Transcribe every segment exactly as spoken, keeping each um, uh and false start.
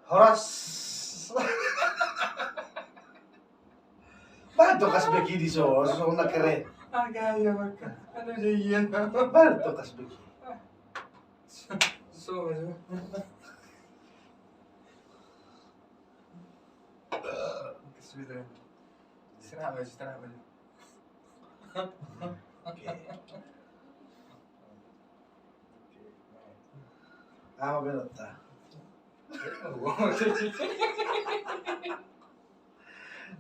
Horas. Baen tong kasbek i dison, songon na keren. Agak ya maka. Aduh, dia iya. Baen tong kasbek i. So, so. Kasbek. Istirahat, istirahat. Oke. Aha ma belotta?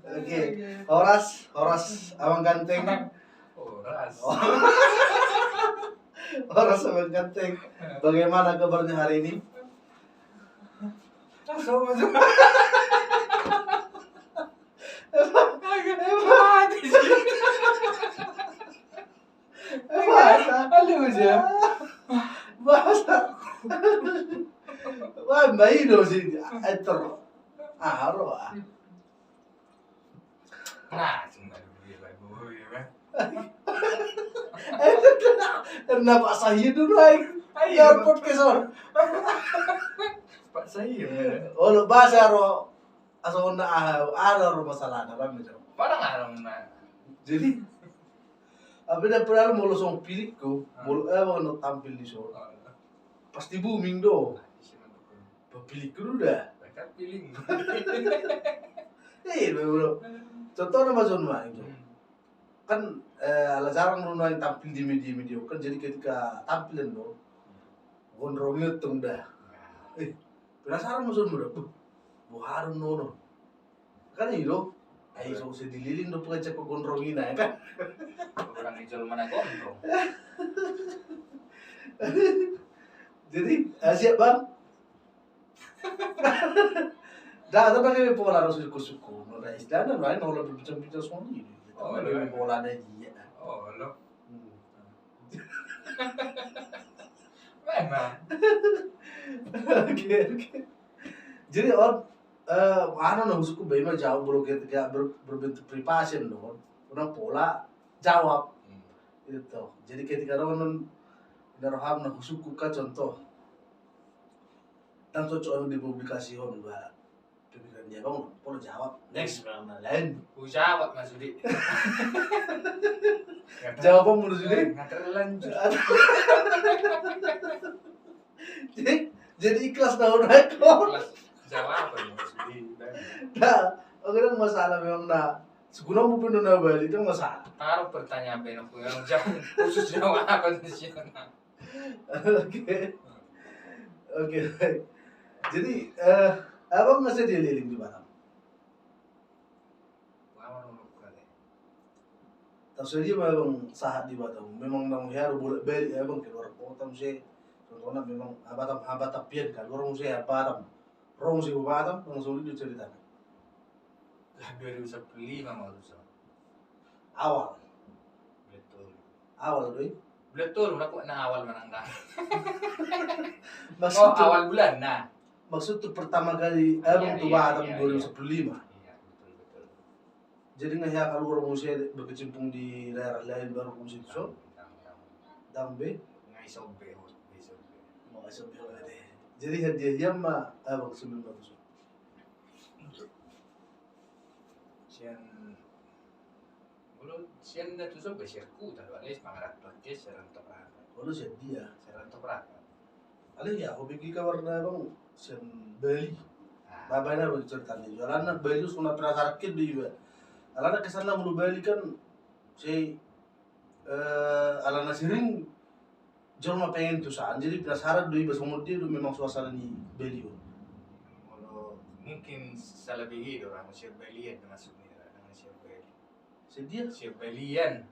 Oke, horas, horas, Amang Ganteng. Horas. Horas, Amang Ganteng. Bagaimana kabarnya hari ini? Bahasa. Halo, Bos, ya. Bahasa. Wah, baik dong sih. Eter. Ah, aro, ah. Nah, cuma dulu ya, Pak. Dulu ya, Pak. Nah, Pak Sahid dulu, ay. Ayo. Ya, podcast, on. Pak Sahid, ya. Oh, lo bahasa, ro. Asa on na aha, aha ro masalahna, bang, betul. Mana ngarang na? Jadi, apa dia pernah mau lo song pilih ko, ah, mau lo, eh, mau lo tampil di sini. Ah. Pasti booming do. Ah, isi mantap. Pilih ko dulu dah. Kan pilih. Eh, bro. Contohnya Mas John, Bang. Hmm. Kan, eh, ala jarang do nuaeng tampil di media-media, kan, jadi ketika tampil do, gondrong i tong da. Eh, penasaran ma songon on da. Boha do on? Kan i do. Ai so, so dililin do pengecek gondrong i na, ya kan? Kurang di jolma na gondrong. Jadi, ah, siap, Bang. Dah, tapi pakai pola harus suku-suku. Nah, istilahnya lain, kalau bincang-bincang semua ini. Oh, tapi lo pakai pola ada dia. Oh, lo. Hmm. Memang. Oke, oke. Jadi, on, eh, anu, na husukku, bae ma jawab, bro, ketika ber-, berbentuk privasi, no. Unang pola jawab. Hmm. Gitu. Jadi, ketika ro on, na roham, na husukku ka contoh. Kan cocok on dipublikasi on, ba. Pemikiran dia, Bang, pola jawab. Next, Bang, na lain. Ku jawab, Mas Udi. Jawabanmu, Mas Udi? Eh, nggak terlanjur. Jadi, jadi ikhlas dah, udah, kok. Ikhlas. Jawaban, Mas Udi. Nah, oke, dan masalah memang, nah, segunung pun udah balik, itu masalah. Taruh pertanyaan, Ben, aku yang jawab, khusus jawaban di sini. Oke. Oke, baik. Jadi, eh, abang nggak sadia leleng di Batam? Tau sadia ma abang sahat di Batam? Memang naung hea do bolak balik abang keluar kota muse. Contohna memang, ah, Batam, ah, Batam pian, keluar muse, ah, Batam. Ro muse Batam, langsung itu ceritana. Dua ribu sepuluh lima ma tu. Awal. Betul. Awal do i? Betul, udah kok na awal menang dah. Maksud tu, awal bulan, nah. Maksud tu pertama kali, eh, iya, abang tu Batam, iya, dua ribu sepuluh lima. Iya, betul, betul. Jadi nggak ya kalau orang muse berkecimpung di daerah lain baru muse tu so? Dang, dang, dang. Dang be? Nggak iso be, nggak iso be. Nggak iso be, nggak deh. Jadi hadiah dia ma, eh, abang sebelum baru so. Sian, molo sian Datu Soba, sian huta do, alai mangaranto, sian Rantau Prapat. Molo sian dia? Sian Rantau Prapat. Alai ya, hobi ki kabar na abang sian Bali. Ah. Babaen na baru cerita ni. Alana Bali songon na penasaran do iba. Alana kesanna molo Bali kan, si Eh, alana sering jolma pengen tu san, jadi penasaran do iba songon dia do memang suasana ni Bali on. Molo mungkin salah bege do, orang siap Balian maksudnya, orang siap Bali. Siap dia? Siap Balian.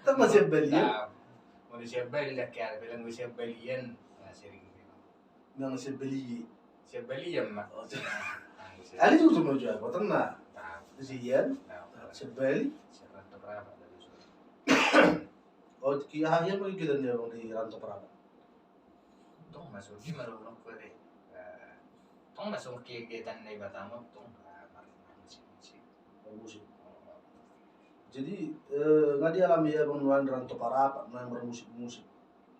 Tama siap Balian? Nah, molo siap Bali dah kira, bilang gue siap Balian. Nah, sering memang. Nang siap Bali. Siap Bali ya, Mak. Oh, siap. Ah, siap. Ali tu semua juga, kau tenang. Nah. Sian? Nah, siap Bali. Siap Rantau Prapat tadi, so. Oh, ki-, ah, iya, bagi kita nih, Bang, di Rantau Prapat. Tong masuk di malu nok kue. Eh, tong masuk ke, ke tanah Batam, tong, ah, mar-, mar-, musik-musik. Bermusik. Jadi, eh, nga dialami abang nuaeng Rantau Prapat, nuaeng bermusik-musik.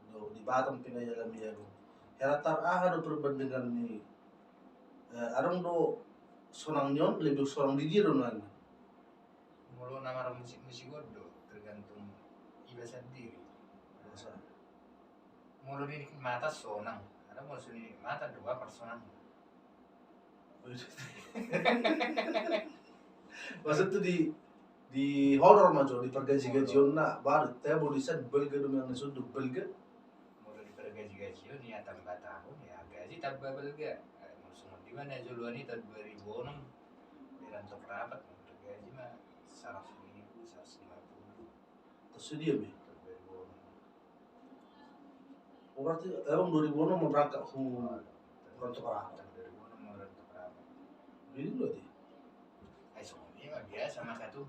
Do, di Batam pe nga dialami abang. Rata aha do perbandingan ni, eh, adong do sonang ni on, lebih sonang di dia do nang. Molo na marmusik-musik on do tergantung iba sandiri. Masa? Molo di mata sonang, ada molo suni mata dua personang. Maksud tu di, di horor ma jo, di pargaji-gajionna, baru te bo di san belga do, memang na sun do belga. Molo di pargaji-gajion ia tamba taon ia gaji tamba belga. Eh, molo songon dia ma na joloan i taon dua ribu onom, di Rantop Rapat, molo gaji ma saratus ribu, saratus lima puluh. Terus dia mi. Taon dua ribu onom. Oh, berarti emang dua ribu onom mau berangkat hu Rantop Rapat. Taon dua ribu onom mau Rantop Rapat. Jadi berarti. Ai songon dia ma biasa masa tu.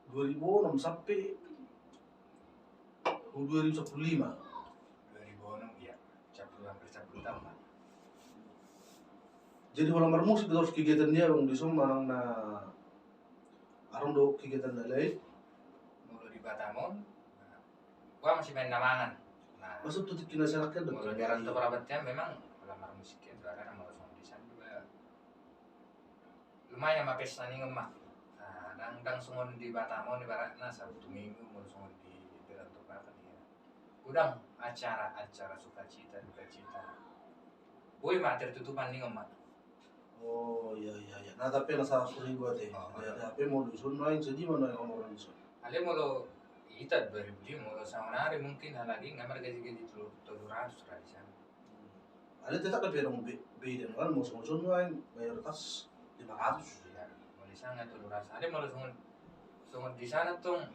Dua ribu onom sampai hu dua ribu sepuluh lima. Dua ribu onom, iya. Sepuluh, hampir sepuluh tahun lah. Jadi molo marmusik terus kegiatan dia bang di son manang na adong do kegiatan na lain. Molo di Batam on, nah, gua masih main na mangan. Nah, maksud tu tingki na serakan do. Molo di Rantop Rapat memang molo marmusik itu ada, molo songon di san juga lumayan ma pesta ni ngemak. Nah, dang, dang songon di Batam on ibaratna Sabtu Minggu, molo songon di, di Rantop Rapat ia. Godang acara, acara sukacita, dukacita. Boi ma tertutupan ni ngemak. Oh, iya, iya, iya. Nah, tapi na salah suri gua te. Oh, iya. Tapi molo di son lain, jadi mana yang orang di son? Ale molo ita dua ribu lima, molo saonari mungkin halagi nggak margaji-gaji tolu, tolu ratus lah di sana. Ada tetap tapi orang be-, beda kan, molo songon-songon lain mayoritas lima ratus. Iya, molo di sana tolu ratus. Ada molo songon, songon di sana tong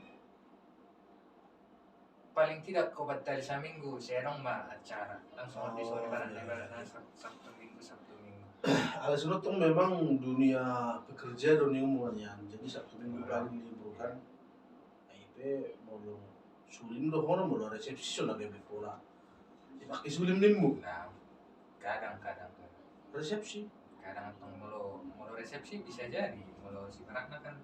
paling tidak ko batal saminggu, sedang ma acara. Langsung di sore barang, iya, barang, iya, Sab-, Sabtu Minggu, Sabtu Minggu. Ala songon tong memang dunia pekerja do ni umumnya. Jadi Sabtu Minggu, iya, paling libur kan. Ai pe molo sulim do hono molo resepsi so na gabe pola. Dipakai sulim nimmu. Nah, kadang, kadang, kadang. Resepsi. Kadang tong molo, molo resepsi bisa jadi, molo si baratna kan,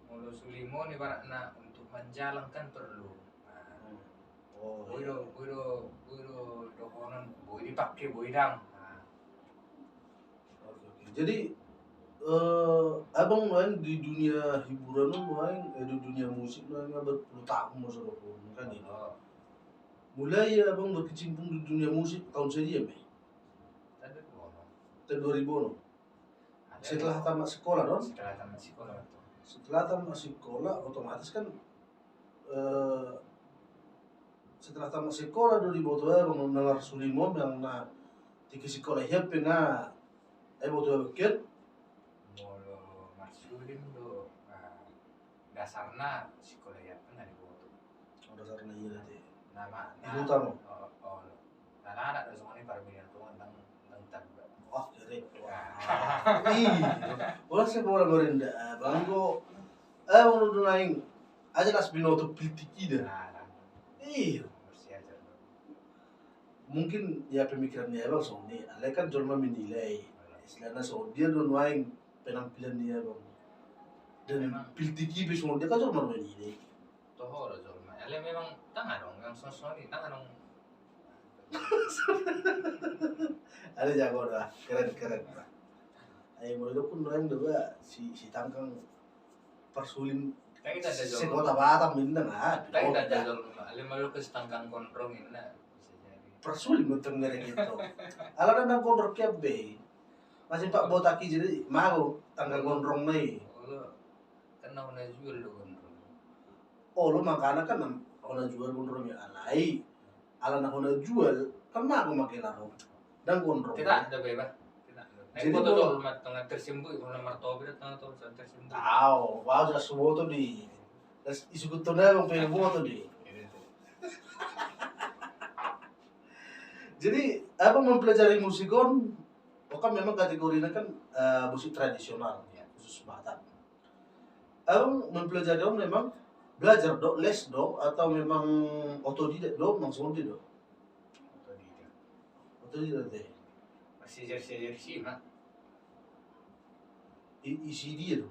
molo sulim on ibaratna untuk manjalang kan perlu. Nah, hmm. Oh, boi do, iya, boi do, boi do dohonon, boi dipakai, boi dang. Nah. Oke, oke. Jadi, eh, abang main di dunia hiburan lo main, eh, di dunia musik lo main berpuluh tahun masa lo kan ini. Oh. Mulai ya abang berkecimpung di dunia musik tahun sadia me? Tahun dua ribu enam. Tahun dua ribu enam. Ada. Setelah tamat sekolah dong? Setelah tamat sekolah, betul. Setelah tamat sekolah otomatis kan eh, setelah tamat sekolah do diboto abang na marsulim on, memang na tingki sekolah i pe nga, eh, boto abang kan? Molo marsulim do, nah, dasarna sekolah i pe nga diboto. Oh, dasarna iya berarti. Nama, di hutan, oh. Oh, oh. Nah, anak do songon i parmilion tu ndang, ndang tamba. Oh, jadi. Wah. Ih, bola sekolah merinda, banggo. Eh, molo do naeng, aja las binoto piltik ida. Nah, nah. Iya. Bersiajar. Mungkin ya pemikiran ni abang songon i, alai kan jolma menilai. Istilahna songon dia do nuaeng penampilan ni abang. Dan memang piltik i pe songon dia kan jolma menilai. Toho do jolma. Alai memang tang adong, yang songon-songon i tang adong. Ada jago dah, keren, keren. Ayo, molo didok nuaeng do ba, si, si tangkang parsulim. Kan kita ada jolma. Sekota Batam inna, nah. Kan kita ada jolma. Alai molo ke si tangkang gondrong inna, bisa jadi. Parsulim untuk merek itu. Ala na gondrong kiap be. Masih pak botak i jadi mago tangkang gondrong na i. Olo. Kan na hona jual do gondrong. Olo, makana kan na hona jual gondrong i alai. Ala na hona jual, kan mago ma gelar on. Ndang gondrong. Tidak ada beba. Tidak ada. Jadi boto molo tong tersimbui, molo martopi do tong tersimbui. Au, au jelas boto di. Jelas isukuton na bang pe boto di. Iya, iya. Jadi, abang mempelajari musik on, oh kan memang kategorina kan, eh, musik tradisional, ya, khusus Batak. Abang mempelajari on memang belajar do, les do, atau memang otodidak do, langsung do? Otodidak. Otodidak deh. Masih jersey-jersey, Mak. I, isi dia do.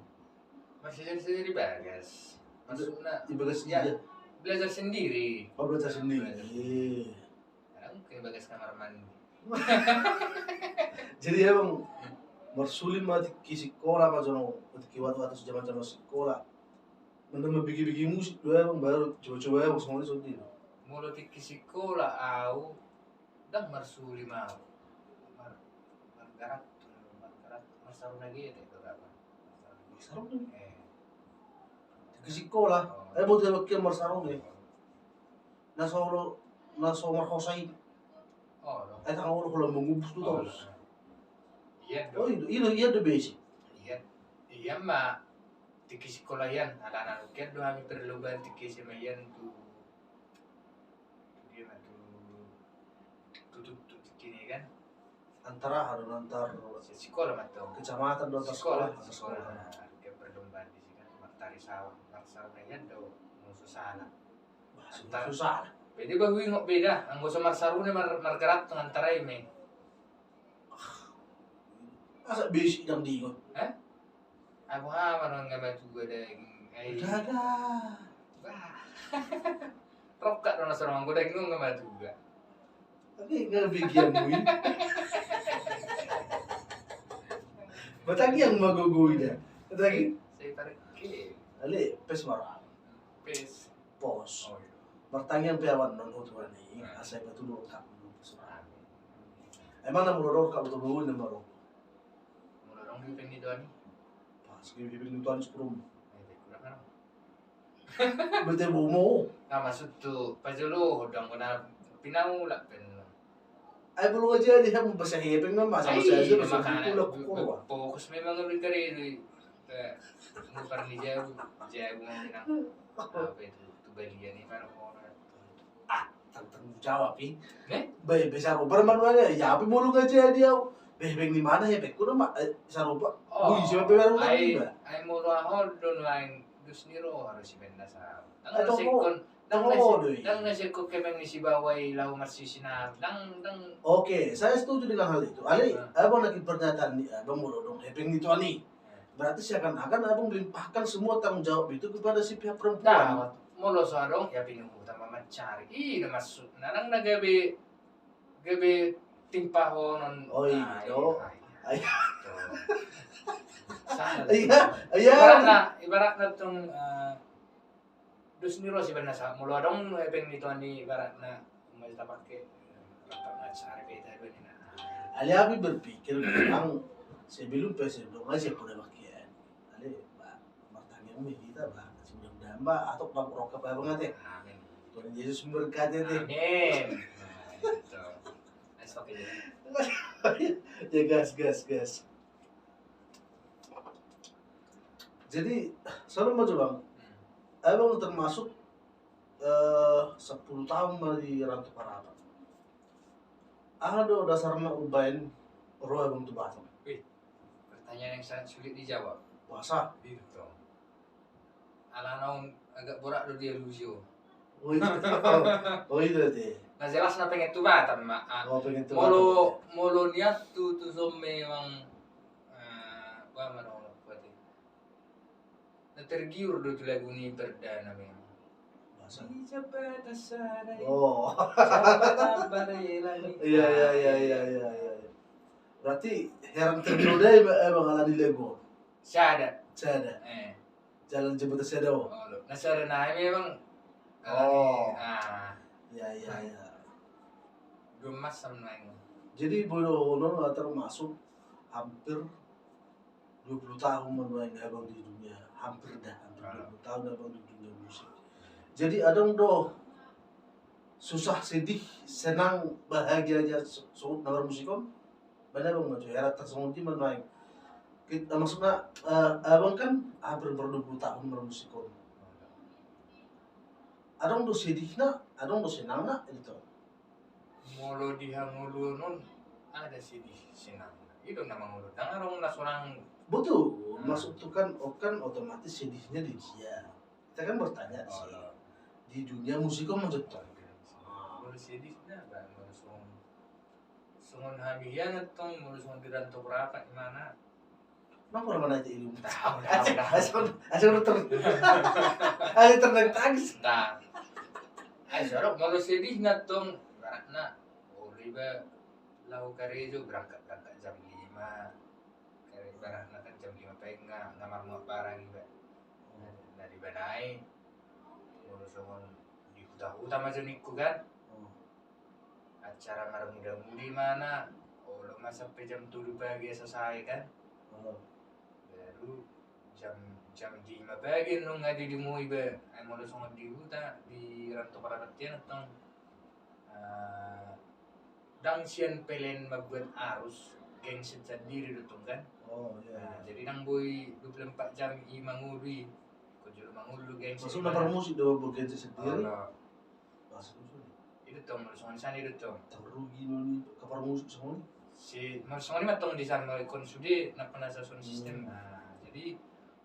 Masih jersey di bagas. Masukna. Di bagas ya, dia. Belajar sendiri. Oh, belajar sendiri. Belajar sendiri. Iya. Kadang ke Jadi abang marsuli ma tingki sikola ma jo, tingki waktu-waktu zaman-zaman sikola. Molo mambege-bege musik do abang, baru coba-coba abang songon i songon i. Molo tingki sikola au ndang marsuli ma au. Mar-, margarat, margarat, marsaruna gede do abang. Marsaruna? Eh. Tingki sikola. Oh. Eh, boti abang kia marsaruna. Na so, na so marhosa i. Oh, eh, tanggung jawab kalau mengumpus tu. Oh, terus. Iya do. Oh, iya, iya do besi. Iya, iya ma. Tingki sikola ian, alana lokian do hami perlombaan tingki S M A ian tu, tu dia ma tu, tu, tu, tu tingki ni kan. Antara aha do, antar sikola ma tu. Kecamatan do antar sikola, sikola, antar sikola. Nah, dia perlombaan di sini kan, martari sawah, marsaruna ian do, musuh sana. Bah, antar susah. Beda bah, huingot beda, anggo so marsaruna mar-, margarat tu antara i me. Masa besi dang diingot? Hah? Abu ama non nga matuga daging. Ai. Dada. Bah. Rokka do na songon anggo daging nga matuga. Tapi nga bigian mui. Batagi yang magogoi da. Batagi. Saya tarik ke. Ale, pes marang. Pes. Pos. Oh, iya. Martangiang pe awan non ho Tuhan i, hmm, asa ipatudu rongkap. Amin. Emang na molo rongkap tu bau na maro. Molo rong di pengni Tuhan i. Pas di pengni Tuhan sepuluh. Eh, kurang kan? Bete bomo. Nah, maksud tu pajolo hodang kona pinaulak pen. Ai bulu aja di hem bahasa hepeng mah, bahasa, bahasa aja, bahasa makana pula be-, be-, fokus memang lebih kere di. Nggak pernah jauh, jauh memang. Apa itu? Tu balian i mano? Ah, tanggung jawab i. Eh? Be-, be sarupa manu aja, ya apa bulu aja di au. Be, hepeng di mana hepeng? Kuda ma, eh, sarupa. Oh, ui, siapa baru ai, ba? Ai molo aho do nuaeng dus ni roha do si benda sa. Ndang na sekon, ndang na se-, ndang na sekon hepeng ni sibawa i laho marsisinari. Ndang, ndang. Oke, saya setuju dengan hal itu. Ale, abang lagi pernyataan ni, abang molo dong hepeng ni Tuhan i. Berarti seakan-akan abang melimpahkan semua tanggung jawab itu kepada si pihak perempuan. Nah, molo so adong, ya pinuhutan ma mancari. Ih, na maksudna, ndang na gabe gabe timpahonon. Oh, iya, do. Iya, iya. Ibaratna, ibaratna tong, eh, dus ni roha si benda sa, molo adong hepeng ni Tuhan i ibaratna, mari tapake, eh, rapat ngasari beta dua ni na. Ale, aku berpikir memang sebelum pe sebelum aja puna bakian. Ale, ba, martangiang ma hita, ba, si mudah-mudahan, ba, atok ba rongkap abang ate. Amin. Tuhan Yesus memberkati ate. Amin. Nah, itu. Ayo, stop ini. Ya, gas, gas, gas. Jadi, salam aja, Bang. Hmm. Abang termasuk, eh, sepuluh tahun ma di Rantau Parapat. Aha do dasarna umbaen ro abang tu Batam? Wih, pertanyaan yang sangat sulit dijawab. Puasa? Itu. Alana on agak borat do dia lucu. Oh, itu. Oh, itu, deh. Nah, jelas na pengen tu Batam, ma. Ah. Oh, pengen tu Batam. Molo, molo niat tu, tu so memang, eh, apa, mana orang kuat. Na tergiur do tu lagu ni perdana memang. Bahasa. Di jabatan sada i. Oh. Jabatan barela ni. Iya, iya, iya, iya, iya, iya. Berarti heran tergoda ya, Bang, ala di lagu. Sada. Sada. Eh. Jalan jabatan sada, oh. Oh, lo. Na sada na memang. Oh. Ah. Iya, iya, iya. Dua mas sama. Jadi, bodo ono termasuk hampir dua puluh tahun ma nuaeng abang di dunia, hampir dah, hampir dua puluh tahun abang di dunia musik. Jadi adong do susah, sedih, senang, bahagianya so-, so-, na marmusik on? Baen abang ma jo, heran tarsongon i ma nuaeng. Kit-, maksudna, eh, abang kan hampir berdua puluh tahun marmusik on. Adong do sedihna, adong do senangna, gitu. Molo di hangoluan on, ada sedih senang. I do na mangolu, ndang adong na sonang. Betul, nah. Maksudku kan, oh, kan otomatis sedihnya di dia. Kita kan bertanya di sini. Oh, iya. Di dunia musik on maksudku. Molo sedihna, ba, molo songon, songon hami hian tong, molo songon di Rantau Parapat, di mana? Nang pura mana itu ilmu? Tahu, tahu, tahu. Asal, asal ter-, asal ternangis. Nah. Ai, so adong molo sedihna tong, ibaratna, oh, iba Laho karejo berangkat-berangkat jam lima. Ibaratna kan jam lima pagi nga, nga marmuat barang iba. Na di bana i molo songon di huta-huta ma jo ningku kan. Acara marmuda-mudi ma na, olo ma sampe jam tolu pagi asa sae kan. Baru jam, jam lima pagi nunga didungoi iba. Ai molo songon di huta, di rantau parartian tong, ndang sian pelean mambuat arus, genset sandiri do tong kan. Jadi ndang boi dua puluh empat jam i mangolu i. Ingkon jolo mangolu do genset. Maksudna parmusik do mambuat genset sandiri? Olo. I do tong molo songon i, san i do tong. Ndang rugi do ni, ka parmusik songon i? Si, molo songon i ma tong di san, molo ingkon sude na pernah sa sound system. Jadi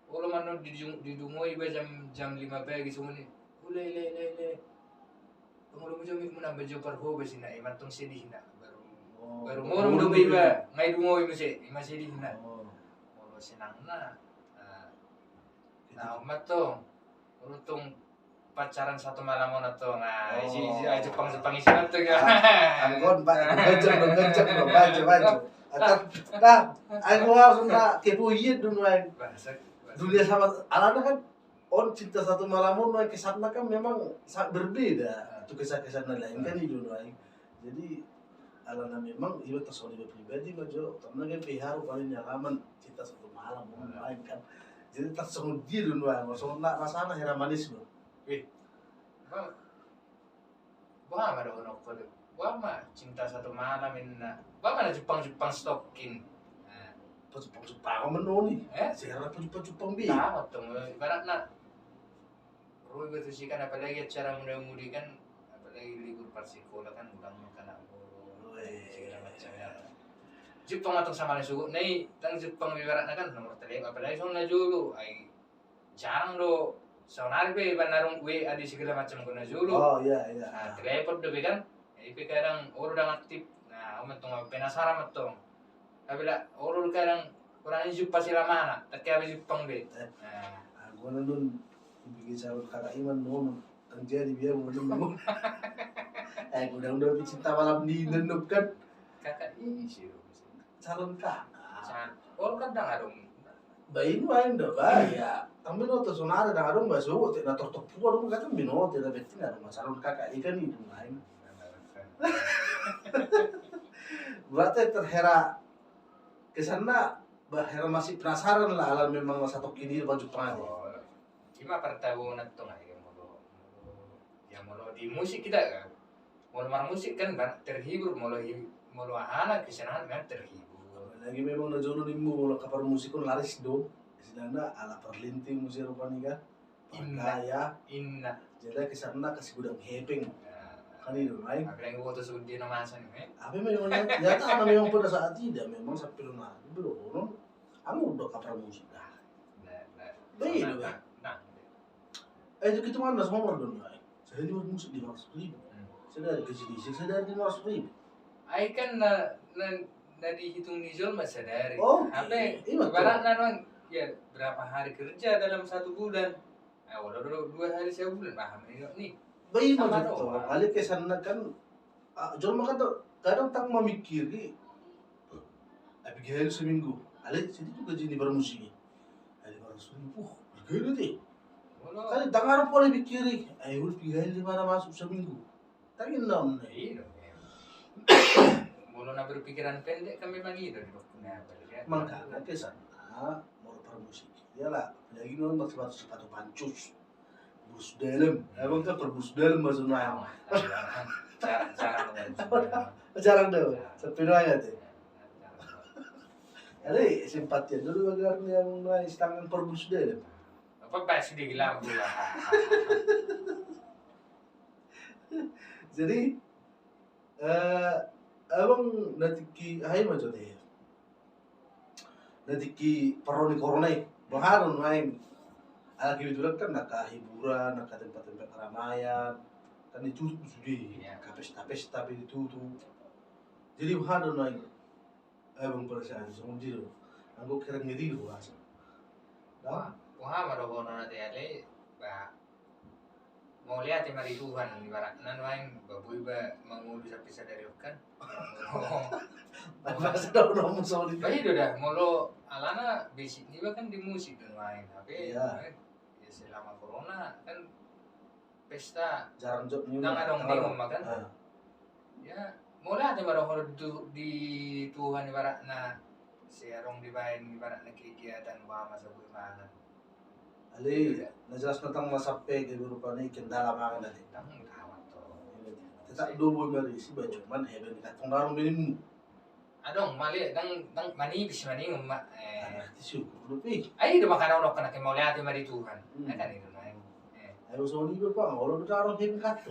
olo ma non didungoi iba jam, jam lima pagi songon i. Ule, le, le, le. Pangolomujami, muna bajo parhobas inna, ima tong sedihna. Baru, baru molo do iba nga idungoi muse, ima sedihna. Molo senangna, na on ma tong. Molo tong pacaran satu malam on tong, ah, isi, isi, ah, Jepang, Jepang isi ma tong ya. Anggon, Pak, gajang do, gajang do, bajo, bajo. Atar, nah, ai gua langsung na kepo iye dulu ai. Dunia sama, alana kan on cinta satu malam on, nuaeng kesanna kan memang sangat berbeda tu kesan-kesan na lain kan, i do nuaeng. Jadi alana memang iba tarsongon iba pribadi ma jo, karna kan pe haru paling ni alaman cinta satu malam on nuaeng kan. Jadi tarsongon dia do nuaeng, songon na rasana hera manis do. Wih, bang, boha ma dohononku do? Boha ma cinta satu malam inna? Boha ma na Jepang-Jepang stocking? Pajupang-jupang ma noni. Eh? Sera pajupang-jupang be. Tamat tong, ibaratna. Ro iba tusi kan, apalagi acara muda-mudi kan, apalagi libur parsikola kan, ulang ma kan. Segala macam ya. Jepang ma tong sama na sogot na i, ndang Jepang ibaratna kan, nomor telepon, apalagi songon na jolo, ai jarang do, saonari pe iba na adong W A di segala macam, anggo na jolo. Oh, iya, iya. Nah, telepon do be kan. Ipe kadang olo ndang aktif. Nah, on ma tong, penasaran ma tong. Tapi la olo kadang kurang i jumpa silamana, tangke abe Jepang be. Nah, anggo na don bikin calon kakak iman no, kan jadi biar mau nemu. Eh, gudang do cinta malam ni nendok kan. Kakak i sih. Calon kakak. Olo kan ndang adong. Baen, baen do ba, ya. Tang binoto sonari ndang adong ba, so, te na tortop pua do, kata binoto, na penting adong ba calon kakak i kan, i do baen. Berarti terhera kesanna ba, hera masih penasaran la, ala memang masa tok ini ba Jepang. Ima partabonan tong ai, molo, ya, molo di musik kita kan. Molo marmusik kan terhibur, molo, molo ahana kesenangan kan terhibur. Apalagi memang na jolo nimmu molo angka parmusik on laris do. Sedangkan ala parlinting musik rupani kan. Inna. Pargaya. Inna. Jadi kesanna kasi gudang hepeng. Kan i do mai. Apalagi waktu sebut dia nama asal ni. Apa memang nyata, memang pada saat tidak memang sampai lo nari bro. Anu do angka parmusik da. Beda be. Eh, itu hitungan das nomor dong, ai. Sehari lima ratus ribu. Sadari gaji di sini, sadari lima ratus ribu. Ai kan na, na, na dihitung di jolma sadari. Oke. Ibaratna memang, ya, berapa hari kerja dalam satu bulan? Eh, walau dua hari sebulan, paham ni. Baik, maksud to. Alai kesanna kan, jolma kan kadang ndang mamikiri. Abe gaji seminggu. Alai jadi juga gaji ni parmusik i. Alai parmusik i, uh, gaji te. Kan ndang adong pola dipikiri. Ai, uluk gaji di mana masuk seminggu. Tapi non. Molo na berpikiran pendek kan memang i do. Makanya kesanna molo parmusik. Iyalah, apalagi non sepatu, sepatu pancus. Bus dalam. Emang kan perbus dalam maksudnya. Jarang, jarang. Jarang do. Sampai doang ya te. Ada sempat ya dulu agar yang mulai setengah perbus dalam. Apa pas di gelar pula. Jadi, eh, abang nanti ki, hai macam ni. Na tingki parro ni corona i, boha do nuaeng? Ala kebetulan kan angka hiburan, angka tempat-tempat keramaian kan ditutup sude, angka pesta-pesta pe ditutup. Jadi boha do nuaeng? Abang perasaan songon dia do. Anggo kereng ngeri do asa. Boha ma dohonon ate ale, ba, mauliate ma di Tuhan, ibaratna nuaeng ba boi ba mangolu sampe sadari on kan. Masa da udah musuh di. Bah, i do da, molo alana basic niba kan di musik do nuaeng, tapi Iya. Ya selama corona kan pesta Jarang jok ni ndang ma, adong ndang adong. Dengol ma kan. Ah. Ya, mauliate ma dohonon tu, di Tuhan ibaratna, sai adong dibaen ibaratna kegiatan, bah, masa boi mangan. Alai, Iya. na jelas na ndang ma sampe gabe rupani kendala mangan alai. Ndang utama to. Tetap do boi marisi, bah, cuman hebe ni kantong dalam ini. Adong male, ndang, ndang manipis maningon ma. Eh. Anak ti syukur do pe. Ai do makana unok kana ke mauliate ma di Tuhan. Hmm. Ai kan itu na. Eh. Ai usaha ni bapa, olo do taruh game kartu.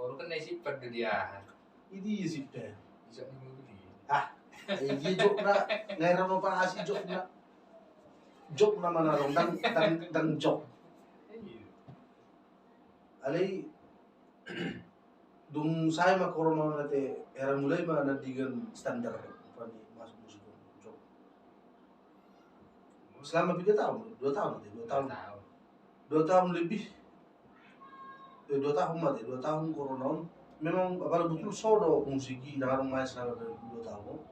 Olo kan na simpan do dia. Idi simpan. Bisa ni mau beli. Ah, idi jok na, ngai rama pahasi jok na. Jok na mana dong, ndang, ndang, ndang jok. Iya. Alai Dung sae ma corona on ate, era mulai ma na digan standar, apa ni, masuk musik on, jok. Selama piga tahun? Dua tahun ate, dua tahun. Dua tahun. Dua tahun lebih. Eh, dua tahun ma ate, dua tahun corona on. Memang apa betul so do musik i na adong main selama dua tahun?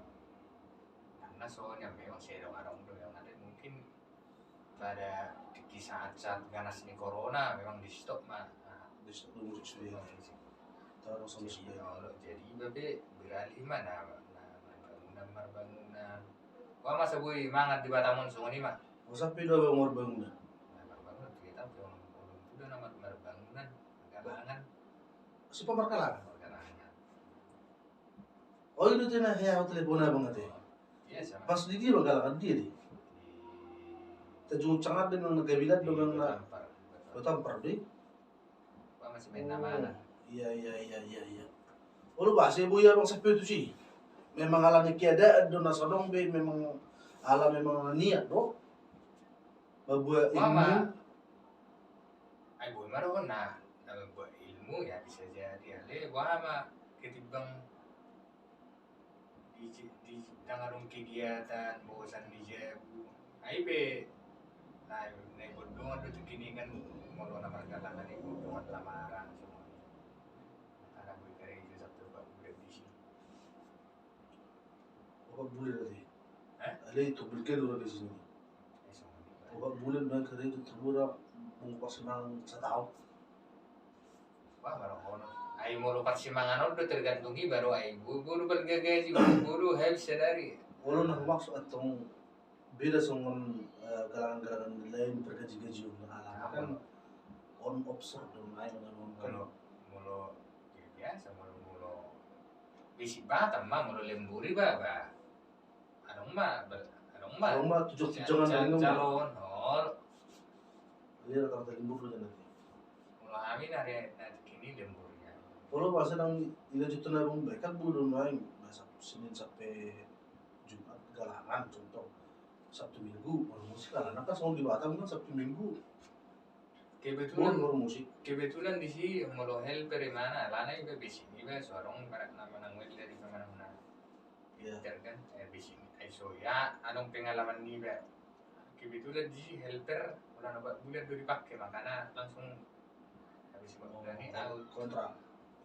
Karena soalnya memang saya dong adong do yang ada mungkin pada di saat-saat ganas ni corona memang di stop ma. Nah, di stop dulu musik sudah. Musik. Terus sama jadi sudah. Jadi iba pe beralih ma na, na, na bangunan, marbangunan. Wah, masa boi mangan di Batam on songon i ma. Masa pe do marbangunan. Nah, marbangunan kita pe on, on sudah na mar-, marbangunan. Galangan. Sipa margalangan. Margalangan. Oh, i do tena hea telepon abang ate. Iya, sama. Pas di dia bang galangan dia di. Tajung cengat dengan gabilan dengan na. Tampar. Tampar di. Wah, masih main nama. Iya, iya, iya, iya, iya. Olo bah, saya boya bang sampe tu si. Memang ala ni keadaan do na so adong be, memang ala memang niat do. Mambuat ilmu. Ai boi ma dohon na, na mambuat ilmu ya bisa jadi ale, boha ma ketimbang di, di ndang adong kegiatan, bosan di jabu. Ai pe, na, na ibondongan do tu kini kan, molo na margalangan ibondongan lamaran semua. Anak boi karejo Sabtu Minggu di sini. Opat bulan tadi. Hah? Ada itu berkira udah di sini. Opat bulan main karejo terbuat mungkin pas menang satu tahun. Wah, baru kono. Ai molo parsimangan on do tergantung i baru ai. Bo-, bodo balga gaji, bodo habis sadari. Olo na maksud atong beda songon, eh, galangan-galangan lain pergaji-gaji on. Nah, kan on offshore do main on. Molo, molo, ya biasa, molo, molo basic Batam ma, molo lembur i ba, ba. Adong ma, ba, adong ma. Adong ma, tujuh-tujuh cal-, cal-, calon, ol. Iya, rata-rata lembur do jadi. Molo hami na re, na kini lembur ya. Molo bahasa nang ila juta na bung baik kan bodo main, bahasa Senin sampai Jumat galangan contoh. Sabtu Minggu, molo musik kan anak kan songon di Batam kan Sabtu Minggu. Kebetulan, molo musik. Kebetulan di si molo helper i mana, alana iba basic iba so adong ibarat nama nang welder iba manang na. Iya. Helper kan, eh, basic. Ai so ya, adong pengalaman niba. Kebetulan di si helper, ulang opat bulan do dipake, makana langsung habis opat bulan i out. Kontrak.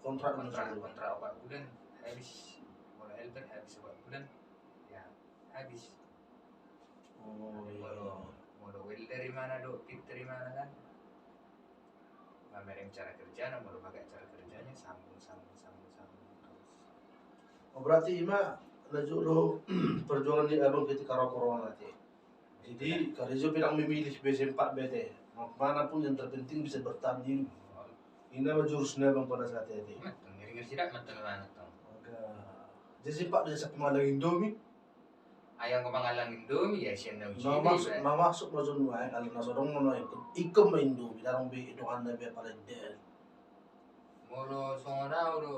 Kontrak, kontrak opat bulan habis. Molo helper habis opat bulan, ya habis. Oh, iya. Molo, molo welder i mana do, fitter i mana kan. Mamereng cara kerjana, molo pakai cara kerjanya, sambung, sambung, sambung, sambung terus. Oh, berarti ima na jolo perjuangan ni abang ketika ro corona ate. Jadi, karejo pe ndang memilih be sempat be ate. Mana pun yang terpenting bisa bertahan hidup. Ina ma jurus ni abang pada saat ate. Mantong, ngeri-ngeri sidak, mantong, mantong. Oke. Jadi sempat bisa pemalang Indomie. Ayang ko mangalang Indomie ya, sian na uji. Na maksud, na maksud ma jolo nuaeng, kalau na so adong ma nuaeng, ikon ma Indomie, dalam be dongan na be apala ide. Molo songon au do,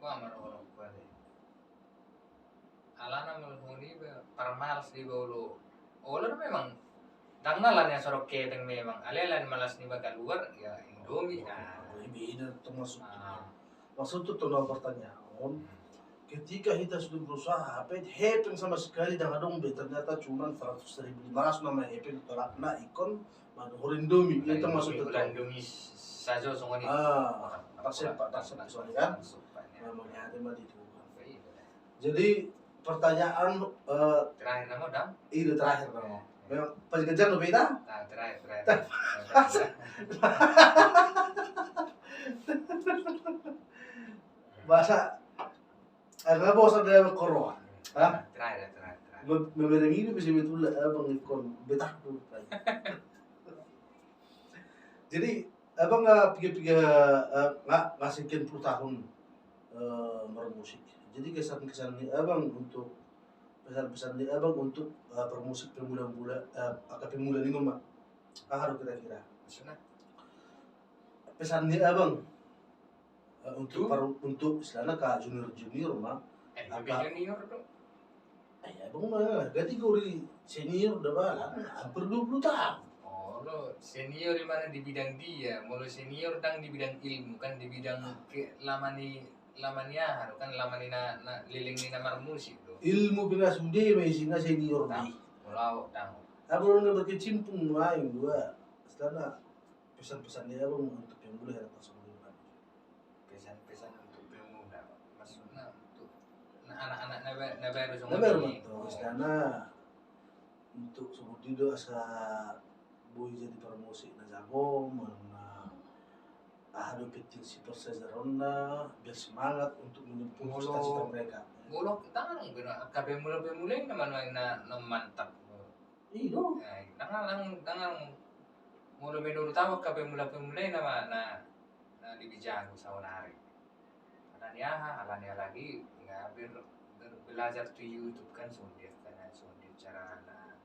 wah, marorok bale. Alana molo songon iba, parmalas do iba olo. Olo do memang, ndang na alana so adong hepeng memang, alai alana malas niba kaluar, ya Indomie. Oh, ah. Beda termasuk. Ah. Maksudku tu na pertanyaan, ketika hita sudah berusaha, apa hepeng sama sekali ndang adong be, ternyata cuman seratus ribu lima ratus nama hepeng tolak na ikon, madohor Indomie, itu maksudku tu. Indomie sajo songon i. Ah, tasep, tasep, soalnya kan. Memang ya, ada mah di Tuhan. Jadi pertanyaan, eh, terakhir nama, Dam? Iya, terakhir nama. Memang pas kejar lo beta? Ah, terakhir, terakhir. Bahasa, eh, nggak bosan dia berkorban. Hah? Terakhir, terakhir, terakhir. Mem-, memereng ini bisa betul lah, abang ikon betah tuh. Jadi, abang nggak pikir-pikir, eh, nggak, nggak sekian puluh tahun, eh, bermusik. Jadi kesan-kesan ni abang untuk, pesan-pesan ni abang untuk, eh, bermusik pemula-mula, eh, angka pemula ni ma. Aha do kira-kira? Maksudnya? Pesan ni abang, eh, untuk, untuk istilahnya ka junior-junior ma. Eh, angka lebih junior do. Eh, abang ma kategori senior da balang, hampir dua puluh tahun. Oh, lo senior di mana, di bidang dia? Molo senior dang di bidang ilmu kan, di bidang ke-, lama ni, lama ni aha do kan, lama ni na, na, leleng ni na marmusik do. Ilmu pe na sude ma isina senior di. Molo au dang. Abang na berkecimpung main dua. Istilahnya pesan-pesan ni abang untuk pemula ya, pesan-pesan untuk pemula, maksudnya untuk anak-anak na baru, na baru songon i. Istilahnya untuk songon i do asa boi jadi parmusik na jago, mana aha do penting si persejaronna, biar semangat untuk menempuh cita-cita mereka. Molo kita kan angka pemula-pemula i na mana na, na mantap. I do. Ndang, ndang, ndang, molo menurut au angka pemula-pemula i nama na, na lebih jago saonari. Alani aha, alani lagi nga ber-, ber-, belajar tu YouTube kan, songon dia kan, songon dia carana.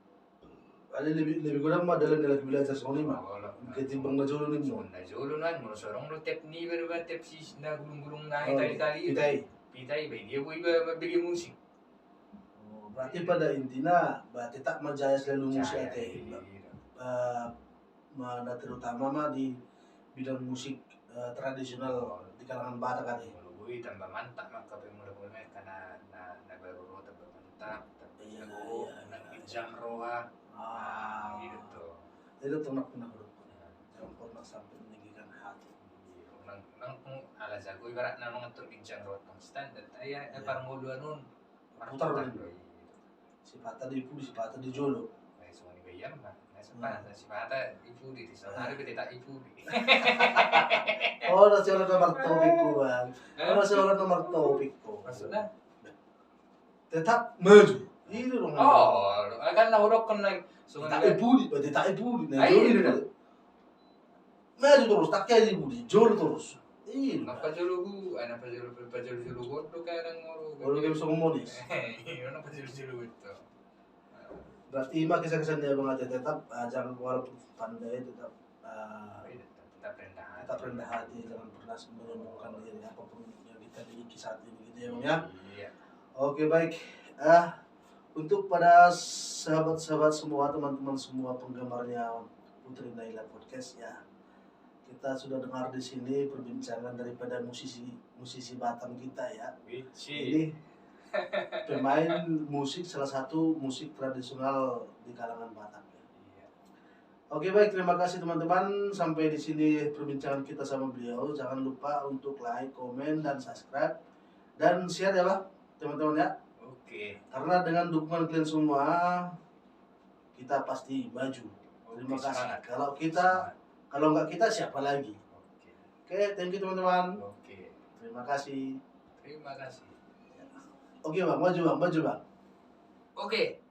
Alani lebih, lebih godang ma dalan na lagi belajar songon i ma. Ketimbang na jolo ni ma. Songon na jolo na, molo so adong do tep ni, ber-, ber-, tep si na gulung-gulung na i tali-tali. Pita i. Pita i, baen dia boi ba-, bege musik. Oh, berarti pada intina, ba, tetap ma jaya selalu musik ate. Jaya, iya. Eh, ma, na terutama ma di bidang musik, eh, tradisional di kalangan Batak ate. Molo boi tamba mantap ma angka pemula-pemula, karena na, na baru ro tamba mantap, tamba jago, na ginjang roha. Ah, iya do. Jadi ternak pernah huruf. Jangan pernah sampai meninggikan hati. Iya, nang, nang, ala jago ibaratna mangatur ginjang roha tong standar. Iya, parngoluan on. Putar do i. Sipata di pudi, sipata di jolo. Eh, songon i gaya ma. Sipata, sipata di pudi, di saonari pe tetap di pudi. Oh, na siolot na martopik ko, Bang. Oh, na siolot na martopik ko. Maksudnya? Tetap maju. Ini dong. Oh, kan na hudokkon na. Tetap di pudi, tetap di pudi. Nah, jolo i do. Maju torus, tak kaya di pudi, jolo torus. Iya. Napa jolo hu, ah, napa jolo, napa jolo jolo bondo kadang molo. Molo game songon monis. Iya, napa jolo jolo bondo. Berarti ima kisah-kisah dia mengajak tetap, ah, jangan walaupun pandai tetap, ah, tetap rendah hati. Tetap rendah hati, jangan pernah menyombongkan diri apapun yang kita miliki saat ini gitu ya, Bang ya. Iya. Oke, baik. Ah, untuk pada sahabat-sahabat semua, teman-teman semua penggemarnya Putri Naila Podcast ya. Kita sudah dengar di sini perbincangan daripada musisi, musisi Batam kita ya. Ini pemain musik, salah satu musik tradisional di kalangan Batak ya. Iya. Oke, baik, terima kasih teman-teman. Sampai di sini perbincangan kita sama beliau. Jangan lupa untuk like, komen, dan subscribe. Dan share ya, Bang, teman-teman ya. Oke. Karena dengan dukungan kalian semua, kita pasti maju. Terima kasih. Kalau kita, kalau nggak kita, siapa lagi? Oke. Oke, thank you teman-teman. Oke. Terima kasih. Terima kasih. Oke, Bang, maju, Bang, maju, Bang. Oke.